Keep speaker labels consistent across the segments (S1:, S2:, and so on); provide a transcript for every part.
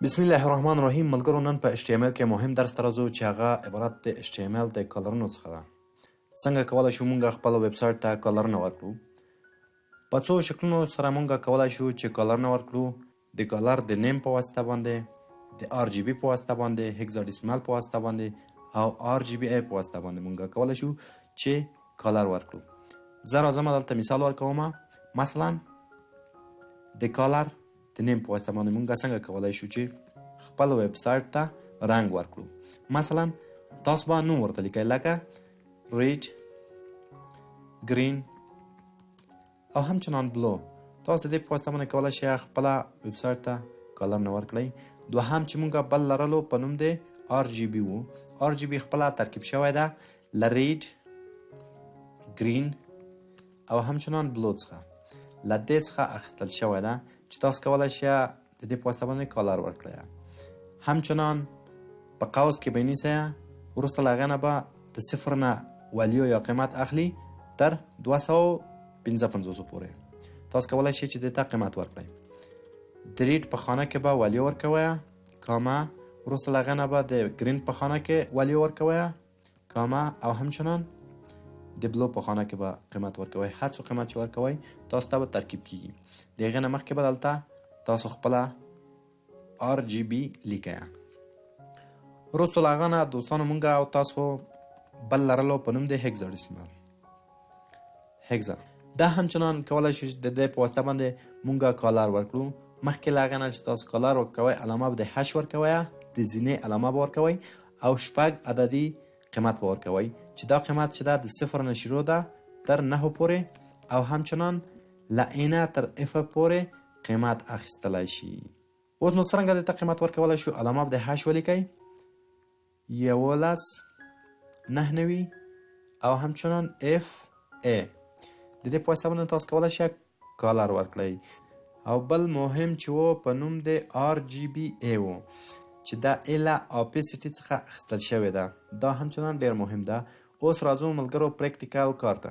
S1: بسم الله الرحمن الرحیم. ملګرو، نن په HTML کې مهم درس ته راځو چې هغه عبارت د HTML د color ونو څخه ده. څنګه کولی شو مونږ خپل ویب سایټ ته color ونه ورکړو؟ په څو شکلونو سره مونږ کولی شو چې color ونه ورکړو: د color د name په واسطه باندې، د RGB په واسطه باندې، hexadecimal په واسطه باندې او RGBA په واسطه باندې مونږ کولی شو چې color ورکړو. زه راځم، دلته مثال ورکوم. مثلا د color د name په واسطه باندې مونږ څنګه کولای شو چې خپل ویب سایټ ته رنګ ورکړو؟ مثلا تاسو به نوم ورته لیکئ، لکه red، green او همچنان blue. تاسو د دې په واسطه باندې کولای شئ خپله ویب سایټ ته color نه ورکړئ. دوهم چې مونږ بل لرلو، په نوم د RGB وو. RGB خپله ترکیب شوی ده له red، green او همچنان blue څخه. له دې څخه اخیستل شوی ده چې تاسو کولای شئ د دې په واسطه باندې color ورکړئ. همچنان په قوس کې به نیسئ، وروسته له هغې نه به د 0 نه value یا قیمت اخلي تر 255 پورې. تاسو کولای شئ چې دې ته قیمت ورکړئ. د red په خانه کې به value ورکوئ، کامه، وروسته له هغې نه به د green په خانه کې value ورکوئ، کامه، او همچنان د blue په خانه کې به قیمت ورکوئ. هر څو قیمت چې ورکوئ، تاسو ته به ترکیب کیږي. د هغې نه مخکې به دلته تاسو خپله RGB لیکئ. وروسته له هغه نه دوستانو، مونږ او تاسو بل لرلو په نوم د hexadecimal، hexa. دا همچنان کولای شو چې د دې په واسطه باندې مونږ color ورکړو. مخکې له هغه نه چې تاسو color ورکوئ، علامه به د hash ورکوئ، د زینې علامه به ورکوئ او شپږ عددي قیمت به ورکوئ چې دا قیمت چې ده، د 0 نه شروع ده تر 9 پورې او همچنان له A نه تر F پورې قیمت اخیستلی شي. اوس نو څرنګه دې ته قیمت ورکولی شو؟ علامه به د hash ولیکئ، 11، 99 او همچنان FA. د دې په واسطه باندې تاسو کولی شئ color ورکړئ. او بل مهم چې و، په نوم د RGBA و چې دا A له opacity څخه اخیستل شوې ده. دا همچنان ډیر مهم ده. اوس راځو ملګرو practical کار ته.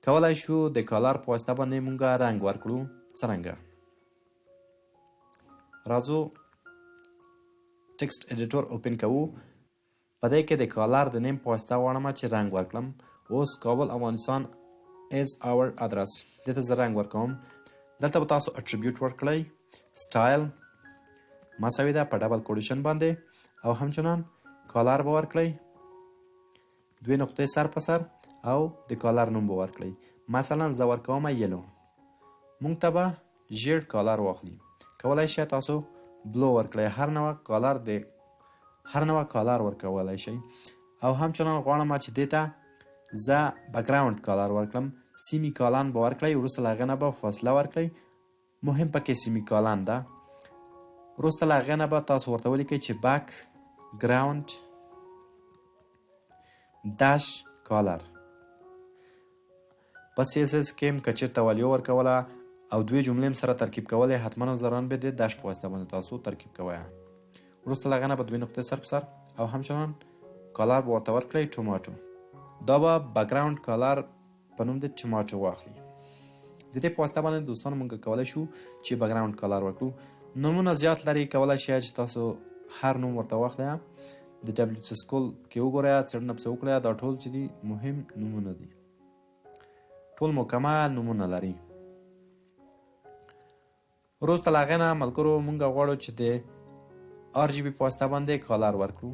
S1: کولای شو د color په واسطه باندې مونږ رنګ ورکړو. څرنګه؟ راځو، text editor open کوو. په دې کې د color د name په واسطه غواړم چې رنګ ورکړم. اوس کابل افغانستان is our address، دې ته زه رنګ ورکوم. دلته به تاسو attribute ورکړئ، سټایل مساوي ده په double quotation باندې او همچنان color به ورکړئ، دوې نقطې سر په سر او د color نوم به ورکړئ. مثلا زه ورکوم yellow. مونږ ته به ژیړ color واخلي. کولای شئ تاسو blue ورکړئ، هر نوع color، د هر نوع color ورکولای شئ. او همچنان غواړم چې دې ته زه background color ورکړم. semicolon به ورکړئ، وروسته له هغې نه به فاصله ورکړئ. مهم پکې semicolon ده. وروسته له هغې نه به تاسو ورته ولیکئ چې background dash color. په CSS کې هم که چېرته value ورکوله او دوې جملې هم سره ترکیب کولې، حتما او ضرورا به د dash په واسطه باندې تاسو ترکیب کوئ. وروسته له هغې نه به دوې نقطې سر په سر او همچنان color به ورته ورکړئ، tomato. دا به background color په نوم د tomato واخلي. د دې په واسطه باندې دوستانو، موږ کولی شو چې background color ورکړو. نومونه زیات لري، کولی شئ چې تاسو هر نوم ورته واخلئ. د W3Schools کې وګورئ، څېړنه پسې وکړئ. دا ټول چې دي، مهم نومونه دي، ټول مکمل نومونه لري. وروسته له هغې نه ملګرو، مونږ غواړو چې د RGB په واسطه باندې color ورکړو.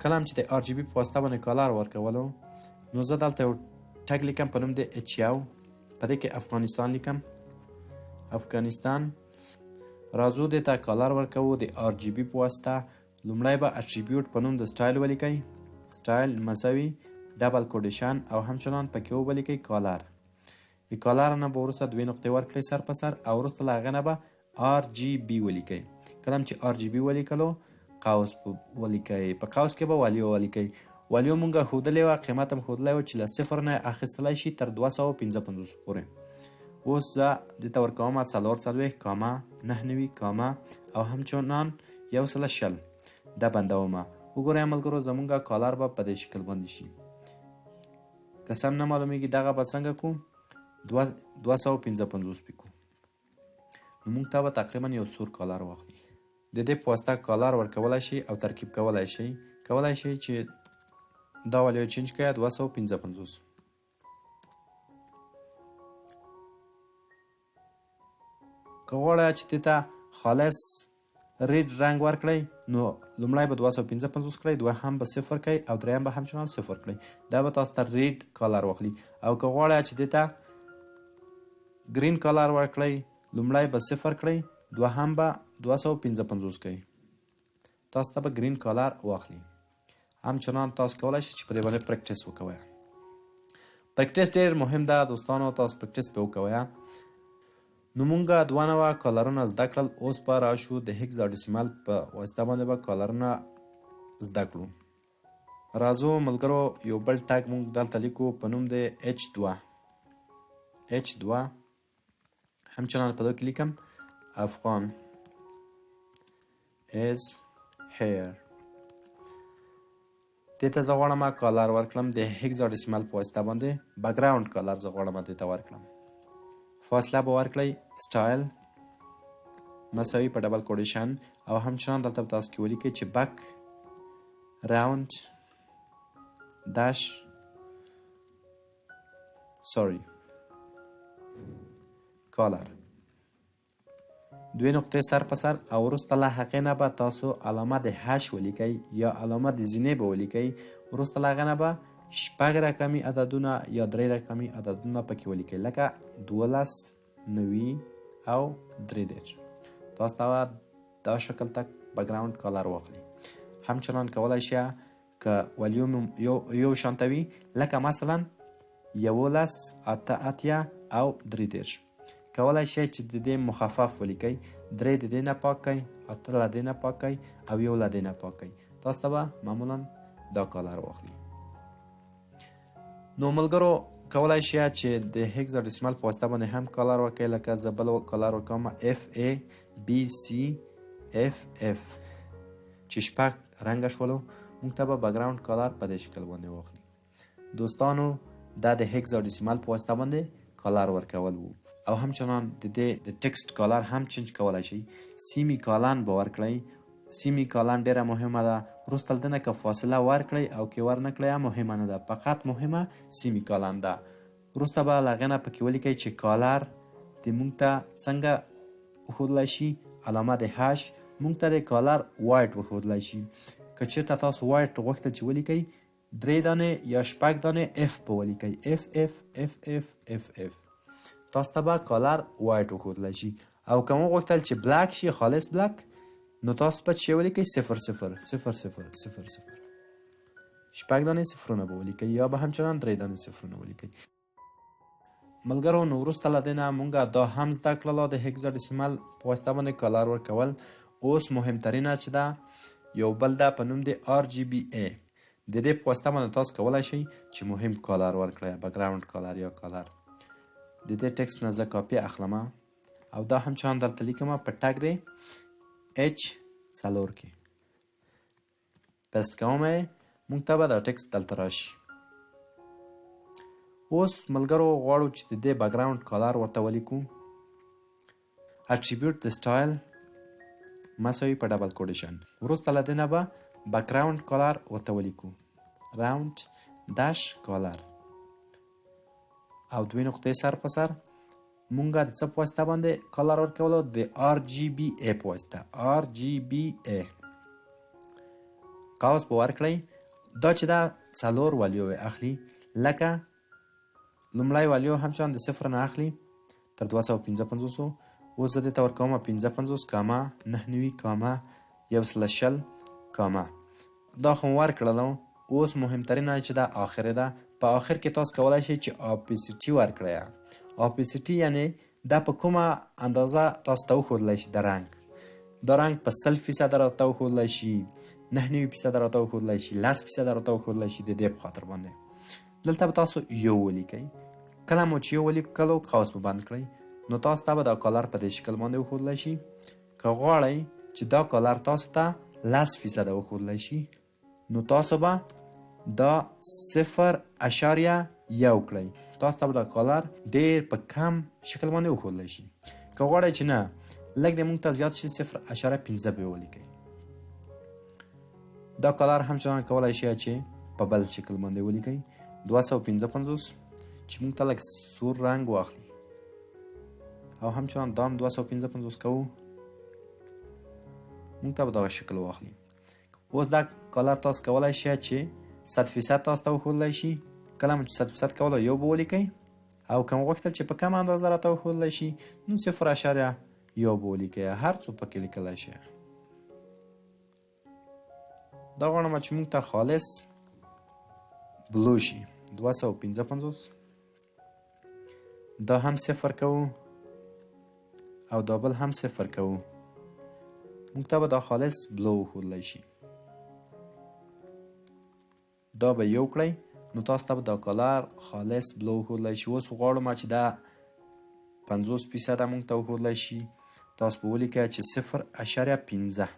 S1: کله هم چې د RGB په واسطه باندې color ورکولو، نو زه دلته یو tag لیکم په نوم د H1. په دې کې افغانستان لیکم، افغانستان. راځو، دې ته color ورکوو د RGB په واسطه. لومړی به attribute په نوم د سټایل ولیکئ، سټایل مساوي double quotation او همچنان پکې ولیکئ color. د color نه به وروسته دوې نقطې ورکړئ سر په سر او وروسته له هغې نه به RGB ولیکئ. کله چې RGB ولیکلو، قوس ولیکئ، په قوس کې به value ولیکئ. value مونږ ښودلې وه، قیمت هم ښودلی و چې له 0 نه اخیستلی شي تر 255 پورې. اوس زه دې ته ورکوم 44 کامه 99 کامه او همچنان 120. دا بندوم. وګورئ ملګرو، زمونږ color به په دې شکل باندې شي. که سم نه معلومیږي، دغه به څنګه کو؟ 255 پې کو. نو موږ ته به تقریبا یو سور color واخلي. د دې په واسطه color ورکولای شئ او ترکیب کولای شئ. کولای شئ چې دا value change کړئ 255. که غواړئ چې دې ته خالص red رنګ ورکړئ نو لومړی به 255 کړئ، دوهم به صفر کړئ او دریم به همچنان صفر کړئ. دا به تاسو ته red color واخلي. او که غواړئ چې دې ته green color ورکړئ، لومړی به صفر کړئ، دوهم به 255 کړئ، تاسو ته به green color واخلي. همچنان تاسو کولای شئ چې په دې باندې practice وکوئ. practice ډېر مهم ده دوستانو، تاسو practice پرې وکوئ. نو مونږه دوه نوع color ونه زده کړل. اوس به راشو د hexadecimal په واسطه باندې به color ونه زده کړو. راځو ملګرو، یو بل tag مونږ دلته لیکو په نوم د H2. H2 همچنان په دې کې لیکم افغان is here. دې ته زه غواړم color ورکړم د hexadecimal په واسطه باندې. background color زه غواړم دې ته ورکړم. فاصله به ورکړئ سټایل مساوي په double quotation او همچنان دلته به تاسو کې ولیکئ چې background dash sorry color دوې نقطې سر په سر، او وروسته له هغې نه به تاسو علامه د hash ولیکئ یا علامه د زینې به ولیکئ. وروسته له هغې نه به شپږ رقمي عددونه یا درې رقمي عددونه پکې ولیکئ، لکه 12، 90 او 33. تاسو ته به دا شکل ته background color واخلي. همچنان کولای شئ که value مو یو شانته وي، لکه مثلا 11، 88 او 33. کولای شئ چې د دې مخفف ولیکئ، درې د دې نه پاک کړئ، اته له دې نه پاک کړئ او یو له دې نه پاک کړئ. تاسو ته به معمولا دا color واخلي. نو ملګرو کولای شئ چې د hexadecimal په واسطه باندې هم color ورکړئ، لکه زه بل color ورکوم F A B C F F چې شپږ رنګه شولو، موږ ته به background color په دې شکل باندې واخلي. دوستانو دا د hexadecimal په واسطه باندې color ورکول وو. او همچنان د دې د text color هم change کولای شئ. semicolon به ورکړئ. semicolon ډېره مهمه ده. وروسته له دې نه که فاصله ورکړئ او که ورنه کړئ هم مهمه نه ده، فقط مهمه semicolon ده. وروسته به له هغې نه پکې ولیکئ چې color د مونږ ته څنګه وښودلی شي، علامه د hash مونږ ته د color white وښودلی شي. که چېرته تاسو white غوښتل چې ولیکئ، درې دانې یا شپږ دانې F به ولیکئ، F F F F F F، تاسو ته به color white وښودلی شي. او که مو غوښتل چې black شي، خالص black، نو تاسو به چې ولیکئ 0 0 0 0 0 0، شپږ دانې صفرونه به ولیکئ یا به همچنان درې دانې صفرونه ولیکئ. ملګرو نو وروسته له دې نه مونږ دا هم زده کړله د hexadecimal په واسطه باندې color ورکول. اوس مهمترینه چې ده یو بل ده په نوم د RGBA. د دې په واسطه باندې تاسو کولای شئ چې مهم color ورکړئ، background color یا color. د دې text نه زه کاپي اخلم او دا هم چان دلته لیکم په tag دی H4 کې paste کوم، مونږ ته به دا text دلته راشي. اوس ملګرو غواړو چې د دې background color ورته ولیکو. attribute د سټایل مساوي په double quotation، وروسته له دې نه به background color ورته ولیکو، round dash color او دوې نقطې سر په سر. مونږ د څه په واسطه باندې color ورکولو؟ د RGBA په واسطه. RGBA قوس به ورکړئ. دا چې دا څلور value اخلي، لکه لومړی value هم چان د صفر نه اخلي تر 255. اوس زه دې ته ورکوم 55 comma 99 comma 120 comma. دا خو مو ورکړلو. اوس مهمترینه چې دا آخرې ده، په آخر کې تاسو کولای شئ چې opacity ورکړئ. opacity یعنی دا په کومه اندازه تاسو ته وښودلی شي د رنګ. دا رنګ په 100 فیصده راته وښودلی شي، 99 فیصده راته وښودلی شي، 10 فیصده راته وښودلی شي. د دې په خاطر باندې دلته به تاسو یو ولیکئ. کله مو چې یو ولیکلو قوس به بند کړئ، نو تاسو ته به دا color په دې شکل باندې وښودلی شي. که غواړئ چې دا color تاسو ته 10 فیصده وښودلی شي، نو تاسو به دا 0.1 کړئ، تاسو ته به دا color ډیر په کم شکل باندې وښودلی شي. که غواړئ چې نه لږ د موږ ته زیات شي، 0.5 به ولیکئ. دا color همچنان کولای شئ چې په بل شکل باندې ولیکئ، 255 چې موږ ته لږ سور رنګ واخلي، او همچنان دا هم 255 کوو، موږ ته به دغه شکل واخلي. اوس دا color تاسو کولای شئ چې 100% تاسو ته وښودلی شي. کله مو چې 100% کولو یو به ولیکئ، او که مو غوښتل چې په کمه اندازه راته وښودلی شي نو 0.1 به ولیکئ، هر څو پکې لیکلی شئ. دا غواړم چې موږ ته خالص blue شي، 255، دا هم صفر کوو او دا بل هم صفر کوو، موږ ته به دا خالص blue وښودلی شي. دا به یو کړئ نو تاسو ته به دا color خالص blue وښودلی شي. اوس غواړم چې دا 50% موږ ته وښودلی شي، تاسو به ولیکئ چې 0.5،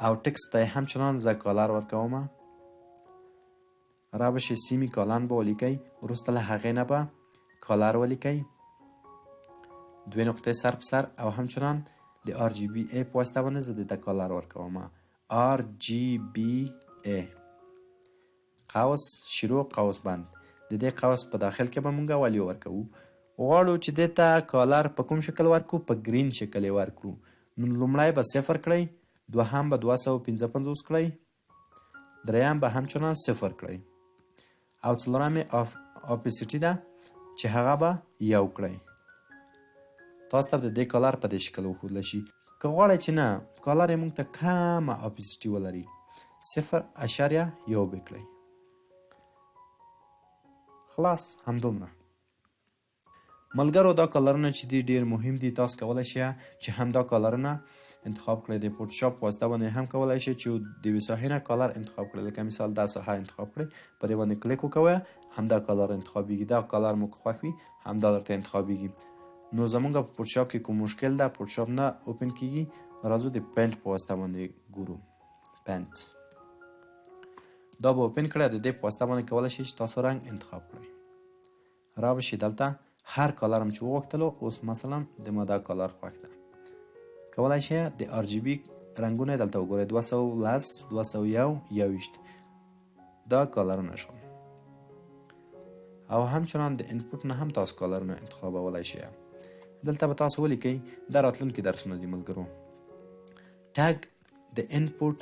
S1: او text ته یې همچنان زه color ورکوم. را به شئ semicolon به ولیکئ، وروسته له هغې نه به color ولیکئ، دوې نقطې سر په سر، او همچنان د RGBA په واسطه باندې زه دې ته color ورکوم، RGBA قوس شروع قوس بند. د دې قوس په داخل کې به مونږ value ورکوو. غواړو چې دې ته color په کوم شکل ورکړو؟ په green شکل یې ورکړو. نو لومړی به صفر کړئ، دوهم به 255 کړئ، دریم به همچنان صفر کړئ، او څلورم یې opacity ده چې هغه به یو کړئ. تاسو ته به د دې color په دې شکل وښودلی شي. که غواړئ چې نه color یې موږ ته کمه opacity ولري، 0.1 به کړئ، خلاص همدومره. ملګرو دا color ونه چې دي ډیر مهم دي، تاسو کولی شئ چې همدا color ونه انتخاب کړئ. د فوټوشاپ په واسطه باندې هم کولی شئ چې د یوې ساحې نه color انتخاب کړئ، لکه مثال دا ساحه انتخاب کړئ، په دې باندې کلیک وکوئ، همدا color انتخابیږي. دا color مو که خوښ وي همدا درته انتخابیږي. نو زمونږ په فوټوشاپ کې کوم مشکل ده، فوټوشاپ نه open کیږي، راځو د Paint په واسطه باندې ګورو. Paint دا به open کړئ، د دې په واسطه باندې کولی شئ چې تاسو رنګ انتخاب کړئ. را به شئ دلته هر color هم چې وغوښتلو، اوس مثلا د ما دا color خوښ ده، کولی شئ د RGB رنګونه دلته وګورئ، 210، 201، 21، دا color ونه شول. او همچنان د input نه هم تاسو color ونه انتخابولی شئ. دلته به تاسو ولیکئ، دا راتلونکي درسونه دي ملګرو. tag د input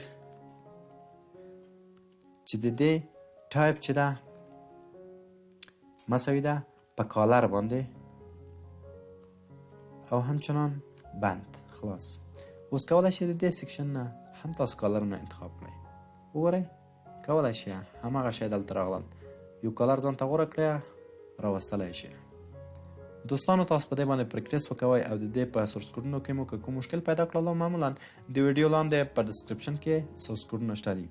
S1: چې د دې ټایپ چې ده مساوي ده په color باندې او همچنان بند، خلاص. اوس کولی شئ د دې section نه هم تاسو color ونه انتخاب کړئ. وګورئ کولی شئ هماغه شی دلته راغلل، یو color ځان ته غوره کړئ راوستلی شئ. دوستانو تاسو په دې باندې practice وکوئ او د دې په source code ونو کې مو که کوم مشکل پیدا کړلو معمولا د ویډیو لاندې په description کې source code ونه شته دي.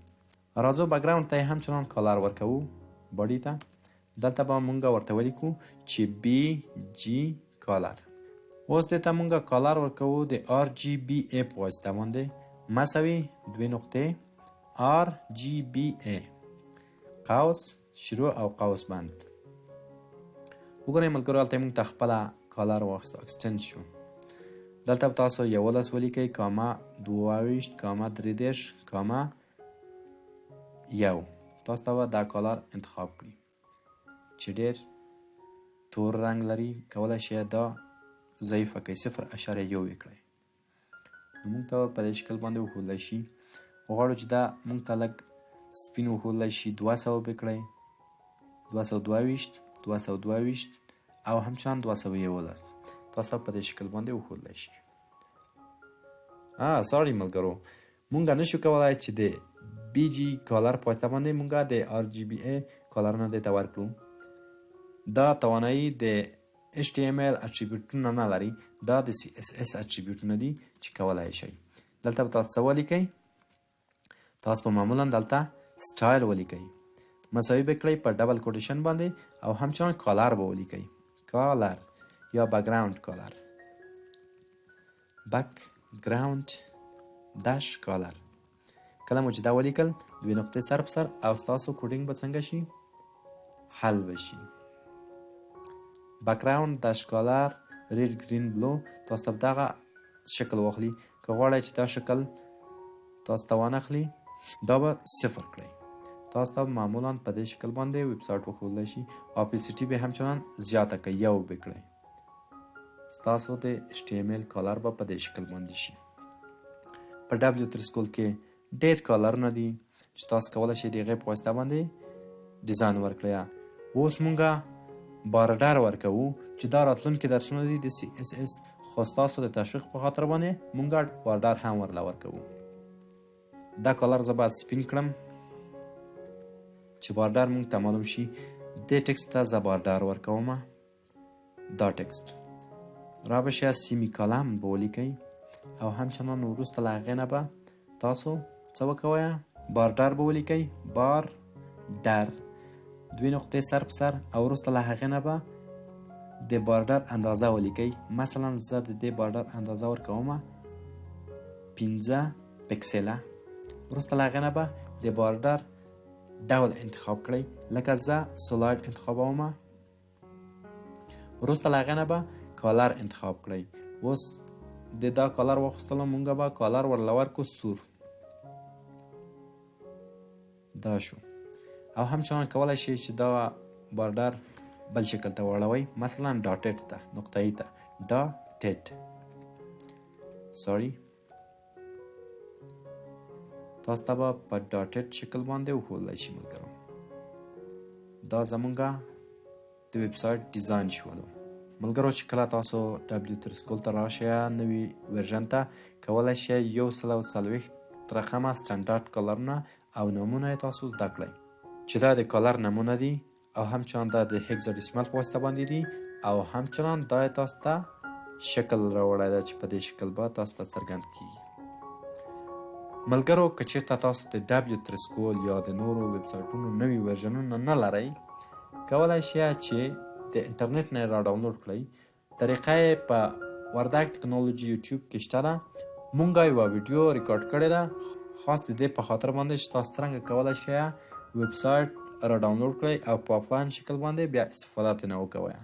S1: راځو background ته یې همچنان color ورکوو body ته. دلته به مونږ ورته ولیکو چې BG color. اوس دې ته مونږ color ورکوو د RGBA په واسطه باندې، مساوي دوې نقطې RGBA قوس شروع او قوس بند. وګورئ ملګرو هلته یې مونږ ته خپله color واخیستو، extend شو. دلته به تاسو 11 ولیکئ، کامه 22، کامه 33، کامه 1. تاسو ته به دا color انتخاب کړي چې ډېر تور رنګ لري، کولی شئ دا ضعیفه کړئ، 0.1 یې کړئ. نو مونږ ته به په دې شکل باندې وښودلی شي. غواړو چې دا مونږ ته لږ سپین وښودلی شي، 200 به کړئ، 222، 222 او همچنان 211. تاسو ته په دې شکل باندې وښودلی شي. sorry ملګرو، مونږ نشو کولی چې د BG color په واسطه باندې مونږ د RGBA color ونه دې ته ورکړو. دا توانایي د HTML attribute ونه نه لري، دا د CSS attribute ونه دي چې کولی شئ. دلته به تاسو څه ولیکئ؟ تاسو به معمولا دلته سټایل ولیکئ، مساوي به کړئ په double quotation باندې او همچنان color به ولیکئ، color یا background color، background dash color. کله مو چې دا ولیکل دوې نقطې سر په سر او ستاسو coding به څنګه شي؟ حل به شي. background dash color red، green، blue، تاسو ته دغه شکل واخلي. که غواړئ چې دا شکل تاسو ته وانخلي، دا به صفر کړئ، تاسو ته معمولا په دې شکل باندې ویب سایټ وښودلی شي. opacity به همچنان زیاته کړئ، یو به کړئ، ستاسو د HTML color به په دې شکل باندې شي. په W3Schools کې ډېر کالرونه دي چې تاسو کولی شئ د هغې په واسطه باندې design ورکړئ. اوس مونږه border ورکوو چې دا راتلونکي درسونه دي د CSS، خو ستاسو د تشویق په خاطر باندې مونږه border هم ورله ورکوو. دا color زه باید سپین کړم چې border مونږ ته معلوم شي. دې text ته زه border ورکوم. دا text را به شي، semicolon به ولیکئ او همچنان وروسته له هغې نه به تاسو څه وکوئ؟ border به ولیکئ، border دوې نقطې سر په سر، او وروسته له هغې نه به د border اندازه ولیکئ. مثلا زه د دې border اندازه ورکوم 5 پکسله. وروسته له هغې نه به د border ډول انتخاب کړئ، لکه زه solid انتخابوم. وروسته له هغې نه به color انتخاب کړئ. اوس د دا color واخیستلو، مونږ به color ورله ورکو سور. دا شو. او همچنان کولی شئ چې دا border بل شکل ته واړوئ، مثلا dotted ته، نقطه ته، dotted، sorry. تاسو ته به په dotted شکل باندې وښودلی شي. ملګرو، دا زمونږه د ویب سایټ design شولو. ملګرو، چې کله تاسو W3Schools ته راشئ، نوي version ته، کولی شئ 140 رقمه standard کالرونه او نمونه یې تاسو زده کړئ چې دا د color نمونه دي، او همچنان دا د hexadecimal په واسطه باندې دي، او همچنان دا یې تاسو ته شکل راوړی ده چې په دې شکل به تاسو ته څرګند کیږي. ملګرو، که چېرته تاسو د W3Schools یا د نورو ویب سایټونو نوي ورژنونه نه لرئ، کولی شئ چې د انټرنیټ نه را ډاونلوډ کړئ. طریقه یې په وردګ ټکنالوجي یوټیوب کې شته ده. مونږ یوه ویډیو ریکارډ کړې ده خاص د دې په خاطر باندې چې تاسو څرنګه کولی شئ ویب سایټ را ډاونلوډ کړئ او په افلاین شکل باندې بیا استفاده ترېنه وکوئ.